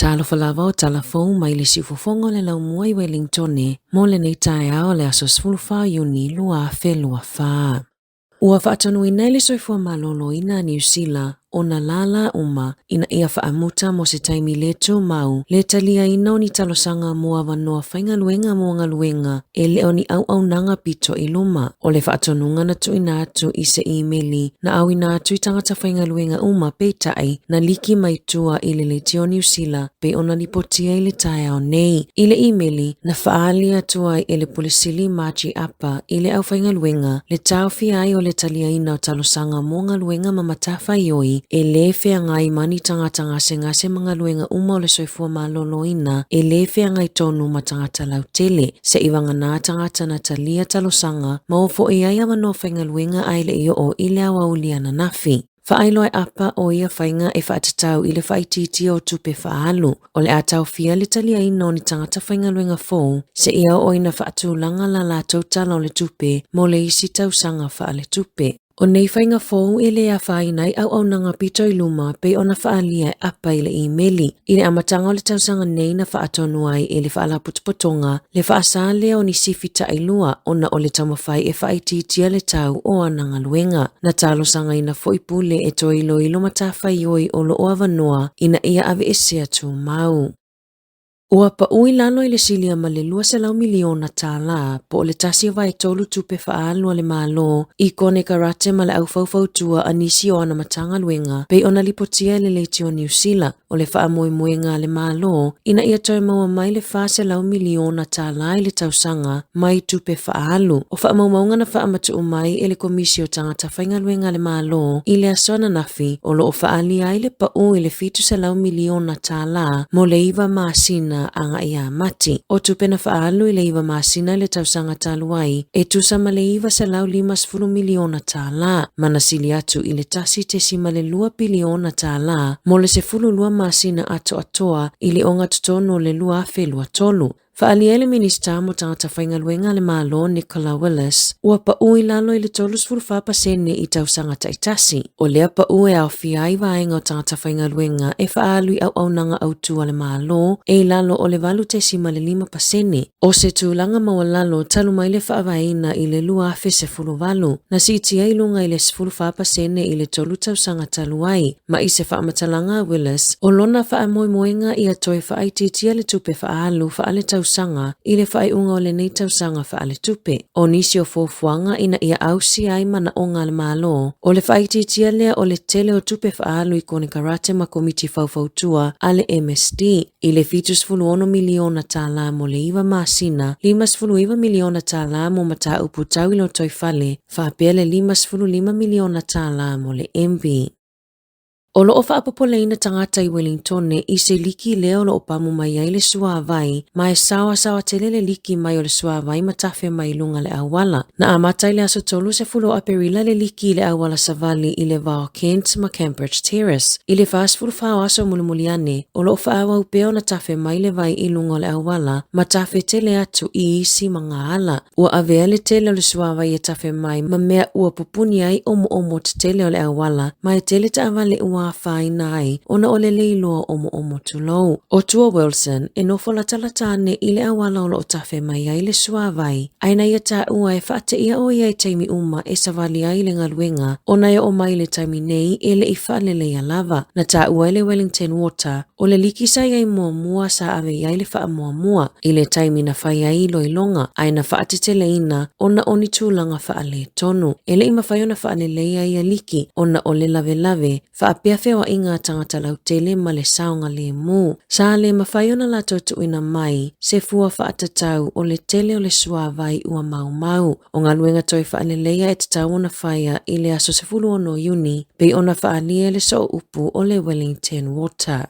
Talofa lava o tala fou mai le siufofoga o le laumua i Welingtone mo lenei taeao o le aso 14 Iuni 2024. Ua faatonuina e le Soifua Maloloina a Niu Sila ona lālā uma ina ia faamuta mo se taimi le tumau le taliaina o ni talosaga mo avanoa faigaluega mo galuega e le o ni auaunaga pito i luma. O le faatonuga na tuuina atu i se imeli na auina atu i tagata faigaluega uma peitai na liki mai tua i le Leitio Niu Sila pei ona lipotia i le taeao nei. I le imeli, na faaali atu ai e le Pule Sili Margie Apa i le aufaigaluega le taofia ai o le taliaina o talosaga mo galuega ma matafaioi e lē feagai ma ni tagata gasegase ma galuega uma o le soifua maloloina e lē feagai tonu ma tagata lautele, seivagana tagata na talia talosaga ma o foi ai avanoa faigaluega ae le i oo i le aoauli ananafi. Faailoa e Apa o ia faiga e faatatau i le faaitiitia o tupe faaalu. O le a taofia le taliaina o ni tagata faigaluega fou seia oo ina faatulaga la latou tala o le tupe mo le isi tausaga faaletupe. O nei faiga fou e le afaina ai auaunaga pito i luma pei ona faaalia e Apa i le imeli. I le amataga o le tausaga nei na faatonu ai e le Faalapotopotoga le faasā lea o ni sifi tailua ona o le taumafai e faaitiitia le tau o ana galuega. Na talosagaina foi Pule e toe iloilo matafaioi o lo o avanoa ina ia aveesea tumau. Ua pau i lalo i le silia ma le $200 miliona tala po o le 1/3 tupe faaalu a le Malo i konekarate ma le aufaufautua a nisi o ana Matagaluega pei ona lipotia e le Leitio Niu Sila. O le faamoemoega a le Malo ina ia toe maua mai le $400 miliona tala i le tausaga mai tupe faaalu. O faamaumauga na faamatuu mai e le Komisi o Tagata Faigaluega a le Malo i le aso ananafi o lo o faaalia ai le pau i le $700 miliona tala mo le 9 masina agai ia Mati. O tupe na faaalu i le 9 masina i le tausaga talu ai e tusa ma le $950 miliona tala, ma na sili atu i le $1.2 piliona tala mo le 12 masina atoatoa i le ogatotonu o le 2023. Faaalia ai le Minisita mo Tagata Faigaluega a le Malo Nicola Willis, ua pau i lalo i le 34% i tausaga taitasi. O lea pau e aofia ai vaega o tagata faigaluega e faaalu i auaunaga autu a le Malo e i lalo o le 8.5%. O se tulaga maualalo talu mai le faavaeina i le 2018, na siitia i luga i le 14% i le tolu tausaga talu ai. Ma i se faamatalaga a Willis, o lona faamoemoega ia toe faaitiitia le tupe faaalu faaletausaga i le faaiuga o lenei tausaga faaletupe. O nisi o fuafuaga ina ia ausia ai manaoga a le Malo, o le faaitiitia lea o le tele o tupe faaalu i konekarate ma komiti faufautua a le MSD i le $76 miliona tala mo le 9 masina, $59 miliona tala mo mataupu tau i lotoifale, faapea le $55 miliona tala mo le MB. O lo o faapopoleina tagata i Welingtone i se liki lea o lo o pamu mai ai le suāwai, ma e saoasaoa tele le liki mai o le suāwai ma tafe mai i luga le auala. Na amata i le aso 30 o Aperila le liki i le auala savali i le va o Kent ma Cambridge Terrace. I le 44 o aso mulimuli ane, o lo o faaauau pea ona tafe mai le vai i luga o le auala ma tafe tele atu i isi magaala. Ua avea le tele o le suāwai e tafe mai ma mea ua pupuni ai omoomo tetele o le auala ma e tele taavale ua afaina ai ona o le lei loa omoomo tulou. O Tua Wilson e nofo latalata ane i le auala o lo o tafe mai ai le suāwai, ae na ia taua e faateia o ia i taimi uma e savali ai i le galuega ona e oo mai i le taimi nei e le i faaleleia lava. Na taua e le Wellington Water O le liki sa i ai muamua sa ave i ai le faamuamua i le taimi na fai ai iloiloga ae na faateteleina ona o ni tulaga faaletonu. E le i mafai ona faaleleia ia liki ona o le lawelawe faapea feoaiga a tagata lautele ma le saogalemu. Sa le mafai ona latou tuuina mai se fua faatatau o le tele o le suāwai ua maumau. O galuega toe faaleleia e tatau ona faia i le aso 16 Iuni pei ona faaalia e le sooupu o le Wellington Water.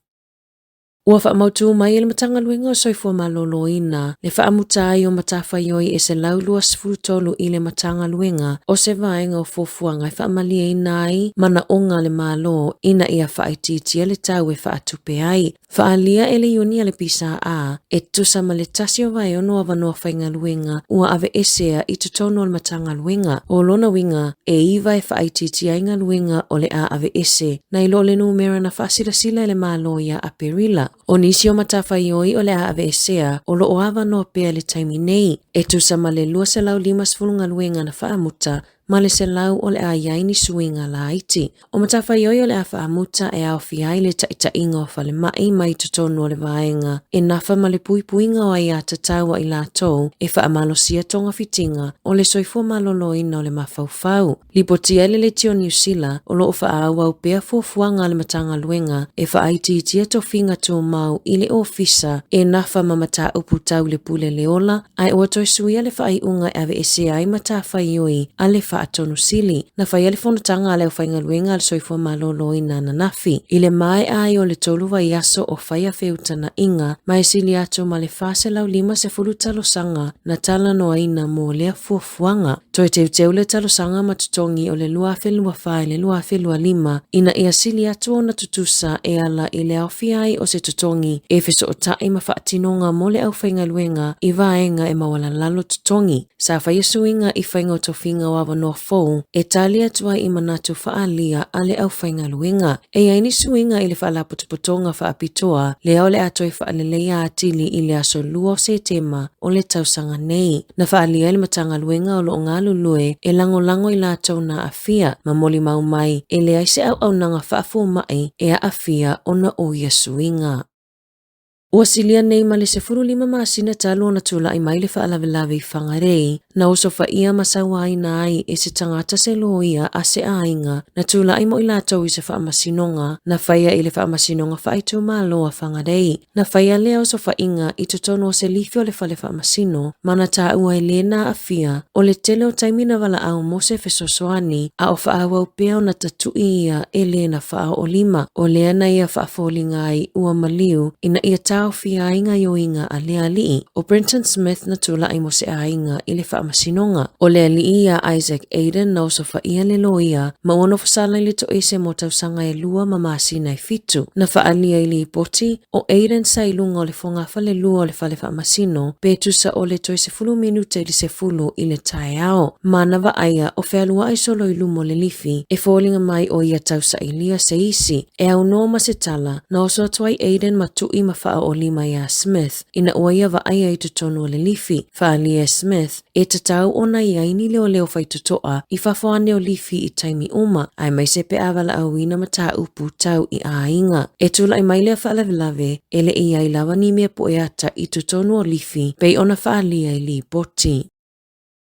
Ua faamautū mai e le Matagaluega o Soifua Maloloina le faamuta ai o matafaioi e 123 i le Matagaluega o se vaega o fuafuaga e faamalieina ai manaoga a le Malo ina ia faaitiitia le tau e faatupe ai. Faaalia e le Iuni a le PSA. Sila e tusa ma le 1/6 avanoa faigaluega ua aveesea i totonu o le Matagaluega. O lona uiga, e 9 e faaitiitia ai galuega o le a aveese nai lo le numera na faasilasila e le Malo ia Aperila. O nisi o matafaioi o le a aveesea o lo o avanoa pea i le taimi nei, e tusa ma le 250 galuega na faamuta ma le 100 o le a i ai ni suiga laiti. O matafaioi o le a faamuta e aofia ai le taitaiga o falemai mai totonu o le vaega e nafa ma le puipuiga o aiatatau a i latou e faamalosia togafitiga o le soifua maloloina o le mafaufau. Lipotia i le Leitio Niu Sila o lo o faaauau pea fuafuaga a le Matagaluega e faaitiitia tofiga tumau i le Ofisa e nafa ma mataupu tau i le pule le ola, ae ua toe suia le faaiuga e aveesea ai matafaioi a le Faatonu Sili. Na faia le fonotaga a le aufaigaluega a le Soifua Maloloina ananafi i le maea ai o le 3 vaiaso o faia feutagaiga ma e sili atu ma le 450 talosaga na talanoaina mo lea fuafuaga. Toe teuteu le talosaga ma totogi o le 2024 i le 2025 ina ia sili atu ona tutusa e ala i le aofia ai o se totogi e fesootai ma faatinoga mo le aufaigaluega i vaega e maualalalo totogi. Sa faia suiga i faiga o tofiga o avanoa fou e tali atu ai i manatu faaalia a le aufaigaluega. E i ai ni suiga i le Faalapotopotoga Faapitoa lea o le a toe faaleleia atili i le aso 2 o Setema o le tausaga nei. Na faaalia e le Matagaluega o lo o galulue e lagolago i latou na aafia ma molimau mai e leai se auaunaga faafomai e aafia ona o ia suiga. Ua silia nei ma le 15 masina talu ona tulai mai le faalavelave i Whangarei, na osofaia ma sauaina ai e se tagata se loia a se aiga na tulai mo i latou i se faamasinoga na faia i le Faamasinoga Faaitumalo a Whangarei. Na faia lea osofaiga i totonu o se lifi o le fale faamasino ma na taua e le na aafia o le tele o taimi na valaau mo se fesoasoani a o faaauau pea ona tatui ia e le na faaoolima. O lea na ia faafoliga ai ua maliu ina ia taofia ai gaioiga a le alii o Brenton Smith na tulai mo se aiga i le faamasinoga. O le alii ia Isaac Aiden na osofaia le loia ma ua nofosala i le toese mo tausaga e 2 ma masina e 7. Na faaalia i lipoti o Aiden sa i luga o le fogafalelua o le fale faamasino pe tusa o le toe 10 minute i le 10 i le taeao. Ma na vaaia o fealuai solo i luma o le lifi e foliga mai o ia tausailia se isi e aunoa ma se tala na oso atu ai Aiden ma tui ma faaoolima iā Smith ina ua ia vaaia i totonu o le lifi. Faaalia e Smith e tatau ona i ai ni leoleo faitotoa i fafo ane o lifi i taimi uma, aemaise pe a valaauina mataupu tau i aiga. E tulai mai lea faalavelave e le i ai lava ni mea pueata i totonu o lifi pei ona faaalia i lipoti.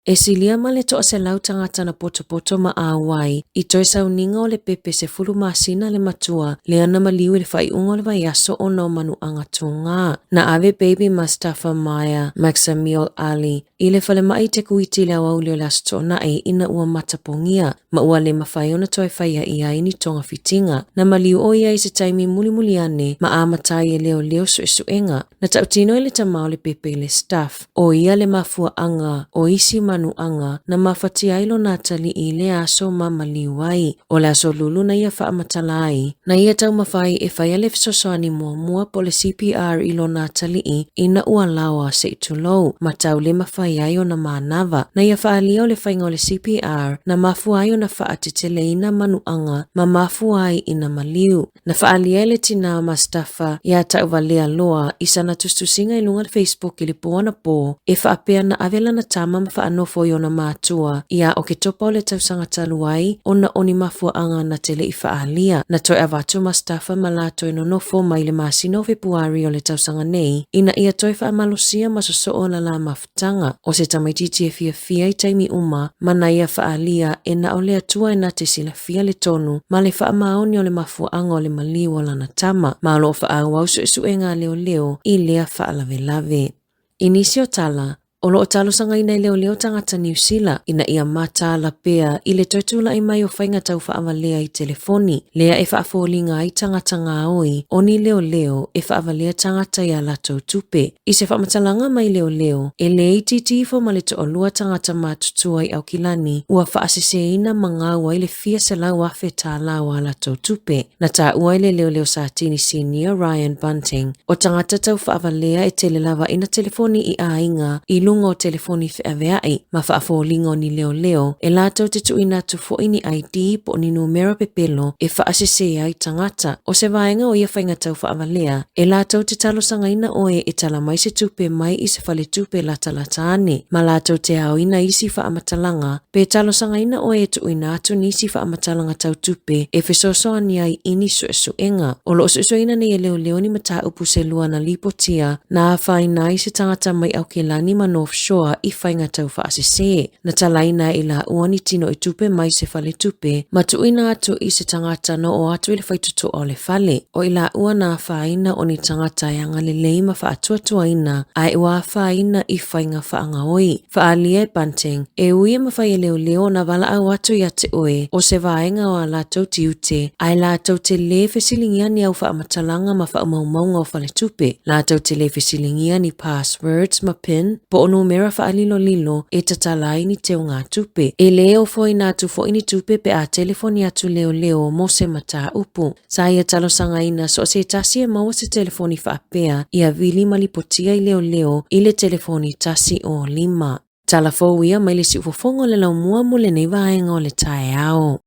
E silia ma le 100 tagata na potopoto ma auai i toe sauniga o le pepe 10 masina le matua lea na maliu i le faaiuga o le vaiaso ona o manuaga tugā. Na ave Baby Mustafa Maya Maxamil Ali i le falemai i Tekuiti i le aoauli o le Aso Toonai ina ua matapogia ma ua le mafai ona toe faia i ai ni togafitiga. Na maliu ʻo ia i se taimi mulimuli ane ma amata ai e leoleo suesuega. Na tautino i le tama o le pepe i le staff, ʻo ia le mafuaaga o isi manuaga na mafatia ai lona atalii i lea aso ma maliu ai. O le aso lulu na ia faamatala ai, na ia taumafai e faia le fesoasoani muamua po o le CPR i lona atalii ina ua laoa se i tulou, ma tau le mafai ai ona manava. Na ia faaalia o le faiga o le CPR na mafua ai ona faateteleina manuaga ma mafua ai ina maliu. Na faaalia e le tinā o Mustafa iā Tauvalea Loa i sana tusitusiga i luga o le Facebook i le pō anapō e faapea na ave lana tama ma faanofo i ona mātua iā Oketopa o le tausaga talu ai ona o ni mafuaaga na te le i faaalia. Na toe avatu Mustafa ma latou nonofo mai le masina o Fepuari o le tausaga nei ina ia toe faamalosia ma sosoo lala mafutaga o se tamaitiiti e fiafia i taimi uma ma na ia faaalia e na o le Atua e na te silafia le tonu ma le faamaoni o le mafuaaga o le maliu o lana tama ma o lo o faaauau suesuega a leoleo i lea faalavelave. I nisi o tala, O lo o talosagaina e leoleo tagata Niu Sila ina ia mataala pea i le toe tulai mai o faiga tau faavalea i telefoni, lea e faafoliga ai tagata gaoi o ni leoleo e faavalea tagata i a latou tupe. I se faamatalaga mai leoleo, e le itiiti ifo ma le toalua tagata matutua i Aukilani ua faaseseina ma gau ai le fia $100,000 o a latou tupe. Na taua e le leoleo Satini Senior Ryan Bunting, o tagata tau faavalea e tele lava ina telefoni i aiga i luga o telefoni feaveai ma faafoliga o ni leoleo e latou te tuuina atu foi ni ID po o ni numera pepelo e faasese ai tagata. O se vaega o ia faiga tau faavalea, e latou te talosagaina oe e tala mai se tupe mai i se faletupe latalata ane, ma latou te aoina isi faamatalaga Pe talosagaina oe e tuuina atu nisi faamatalaga tau tupe e fesoasoani ai i ni suesuega. O lo o suesueina nei e leoleo ni mataupu se lua na lipotia na afaina ai se tagata mai Aukilani ma North Shore i faiga tau faasese. Na talaina e i laua ni tino i tupe mai se faletupe ma tuuina atu i se tagata na oo atu i le faitotoa o le fale. O i laua na afaina o ni tagata e agalelei ma faatuatuaina ae ua afaina i faiga faagaoi. Faaalia e Bunting, e ui e mawhai e leoleo ona valaau atu ia te oe o se vaega o a latou tiute, ae latou te lē fesiligia ni au faamatalaga ma faaumaumauga o faletupe, latou te lē fesiligia ni passwords ma pin po o numera faalilolilo e tatala ai ni teugatupe. E lē ofoina atu foi ni tupe pe a telefoni atu leoleo mo se mataupu. Sa ia talosagaina so o se tasi e maua se telefoni faapea ia vili ma lipotia i leoleo i le telefoni 105. Tala fou ia mai le siufofoga o le laumua mo lenei vaega o le taeao.